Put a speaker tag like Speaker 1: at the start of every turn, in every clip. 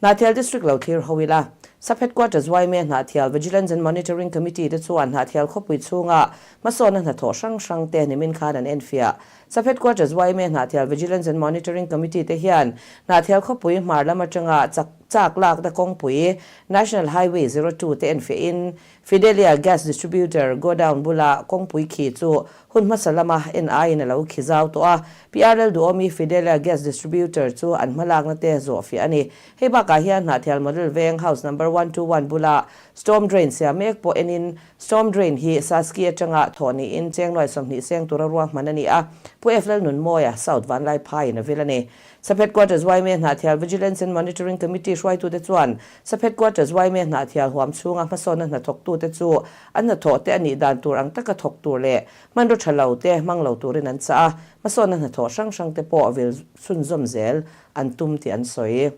Speaker 1: Hnahthial District lo thlir ho ila, Sub Headquarters yma Hnahthial Vigilance and Monitoring Committee te chuan Hnahthial khawpui chhunga hmasawnna hnathawh hrang hrang te nimin khan an enfiah. Sub Headquarters yma Hnahthial Vigilance and Monitoring Committee te hian Hnahthial khawpui hmar lam atanga chak chak lakna kawngpui National Highway 02 te enfiahin Fidelia Gas Distributor Godown bula kawngpui khi chu hun hmasa lama en aiin a lo khi zau tawh a. PRL duhawmi Fidelia Gas Distributor chu an hmalakna te zawhfiah a ni. Hei bakah hian Hnahthial Model Veng House Number 121 bula Storm Drain siam mek pawh enin Storm Drain hi Saski atanga thawh niin chengluai 20 seng tura ruahman a ni a, Pu F Lalnunmawia, South Vanlaiphaiin a vil a ni. Sub Headquarters yma Hnahthial Vigilance and Monitoring Committee hruaitute chuan Sub Headquarters yma Hnahthial huam chhunga hmasawnna hnathawktute chu an hnathawhte a nih dan tur ang taka thawk tur leh hmanraw tha lo te hmang lo turin an chah a, hmasawnna hnathawh hrang hrangte pawh vil chhunzawm zel an tum tih an sawi.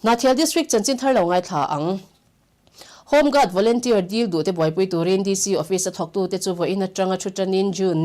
Speaker 2: Hnahthial District chanchin thar lo ngaithla ang. Home Guard Volunteer dil duhte buaipui turin DC Office a thawktute chu vawiin atanga thu tanin June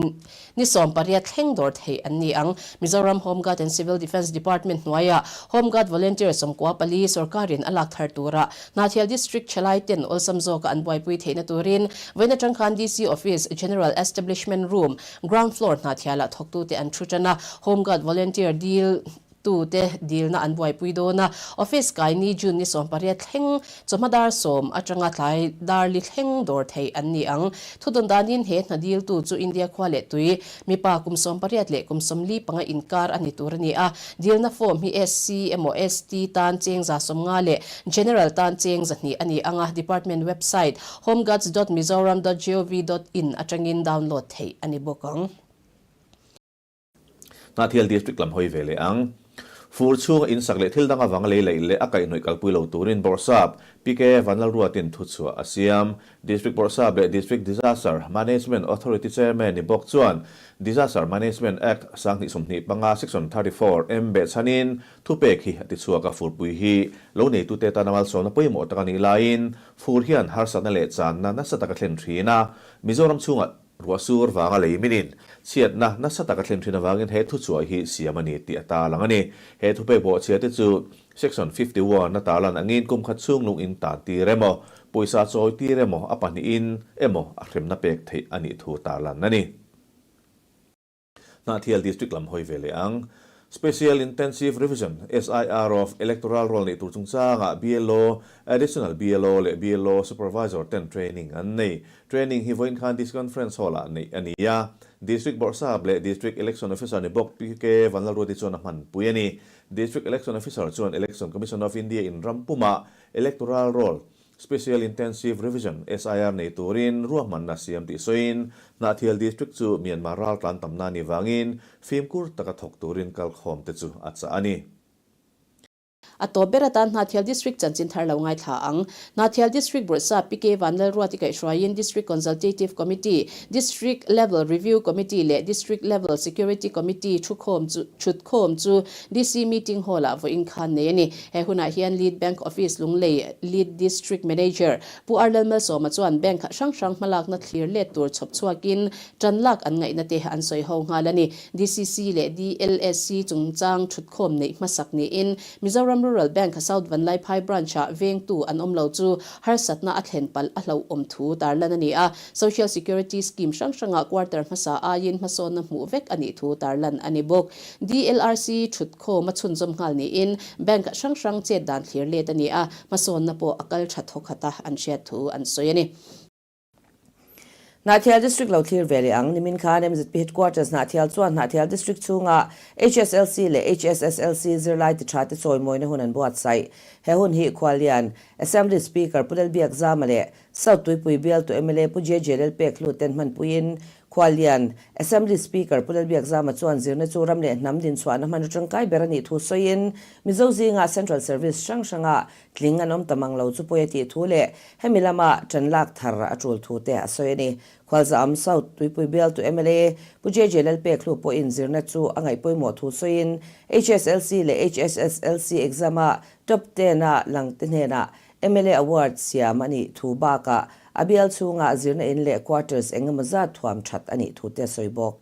Speaker 2: ni 18 thleng dawr theih an ni ang. Mizoram Home Guard and Civil Defence Department hnuaiah Home Guard Volunteer 14 sorkarin a lak thar tura Hnahthial District thalai ten awlsam zawka an buaipui theihna turin vawiin atang khan DC Office General Establishment Room Ground Floor Hnahthialah thawktute an thu tan a, Home Guard Volunteer dil Tu te dilna an buaipui dawn a, office kai ni June ni 18 thleng chawhma dar 10 atanga tlai dar li thleng dawr theih an ni ang. Thudawn danin he hna diltu chu India khua leh tui, mipa kum 18 leh kum 45 inkar a ni tur a ni a, dilna form hi SC emaw ST tan cheng 150 leh General tan cheng 200 a ni ang a, department website homeguards.mizoram.gov.in atangin download theih a ni bawk ang.
Speaker 3: Hnahthial District lam hawi ve leh ang. Fur chhunga in sak leh thil dang avanga lei laih leh a kaihhnawih kalpui lo turin Bawrhsap PK Vanlalruatin thuchhuah a siam. District Bawrhsap leh District Disaster Management Authority Chairman ni bawk chuan Disaster Management Act 2025 Section 34 M behchhanin thupek hi a tichhuak a, furpui hi lo neitute tana malsawmna pawimawh tak a nih laiin fur hian harsatna leh channa nasa tak a thlen thin a, Mizoram chhungah Ruah sur vanga lei minin chhiatna nasa taka thlen thin avangin he thuchhuah hi siam a ni tih a tarlang a ni. He thupek bawhchhia te chu Section 51 a tarlan angin kum khat chhung lung in tan tir emaw, pawisa chawi tir emaw, a pahnihin emaw a hremna pek theih a nih thu tarlan a ni. Hnahthial District lam hawi ve leh ang. Special Intensive Revision, SIR, of Electoral Roll neih tur chungchangah BLO, Additional BLO leh BLO Supervisor ten training an nei. Training hi vawiin khan District Conference Hall-ah neih a ni a. District Bawrhsap leh District Election Officer ni bawk PK Vanlalruati chuan a hmanpui a ni. District Election Officer chuan Election Commission of India in ram pumah Electoral Roll Special Intensive Revision, SIR, nei turin ruahmanna siam tih sawiin, Hnahthial District chu Myanmar raltlan tamna a nih vangin fimkhur taka thawk turin kalkhawmte chu a chah a ni.
Speaker 2: A tawp ber atan Hnahthial District chanchin thar lo ngaithla ang. Hnahthial District Bawrhsap PK Vanlalruati kaihhruaiin District Consultative Committee, District Level Review Committee leh District Level Security Committee thukhawm chu thutkhawm chu DC Meeting Hall-ah vawiin khan nei a ni. He hunah hian Lead Bank Office Lunglei Lead District Manager Pu R Lalmalsawma chuan bank hrang hrang hmalakna thlir let tur chhawp chhuakin tan lak an ngaihna te an sawi ho nghal a ni. DCC leh DLSC chungchang thutkhawm neih hmasak niin Mizoram Rural Bank South Vanlaiphai Branch-ah vengtu an awm lo chu harsatna a thlen palh a hlauhawm thu tarlan a ni a. Social Security Scheme hrang hrangah quarter hmasa aiin hmasawnna hmuh vek a nih thu tarlan a ni bawk. DLRC thutkhawm a chhunzawm nghal niin bank hrang hrang chet dan thlir let a ni a, hmasawnna pawh a kal tha thawkhat a an hriat thu an sawi a ni.
Speaker 1: Hnahthial District lo thlir ve leh ang. Nimin khan mzp Headquarters Hnahthial chuan Hnahthial District chhunga HSLC leh HSSLC zirlai ti tha te chawimawina hun an buatsaih. He hun hi Khuallian, Assembly Speaker Pu Lalbiakzama leh South Tuipui bialtu mla Pu JJ Lalpeklu ten hmanpuiin Khuallian, Assembly Speaker Pu Lalbiakzama chuan zirna chu ram leh hnam dinchhuahna hman atangkai ber a nih thu sawiin Mizo zinga Central Service hrang hranga tling an awm ta mang lo chu pawi a tih thu leh hemi lama tan lak thar a tul thu te a sawi a ni. Khualzaham South Tuipui bialtu mla Pu JJ Lalpekhlu pawhin zirna chu a ngaih pawimawh thu sawiin HSLC leh HSSLC exam-a top 10-a langte hnenah Mla Award siam a nih thu bakah a bial chhungah zirna in leh quarters eng emaw zat thuam that a nih thu te a sawi bawk.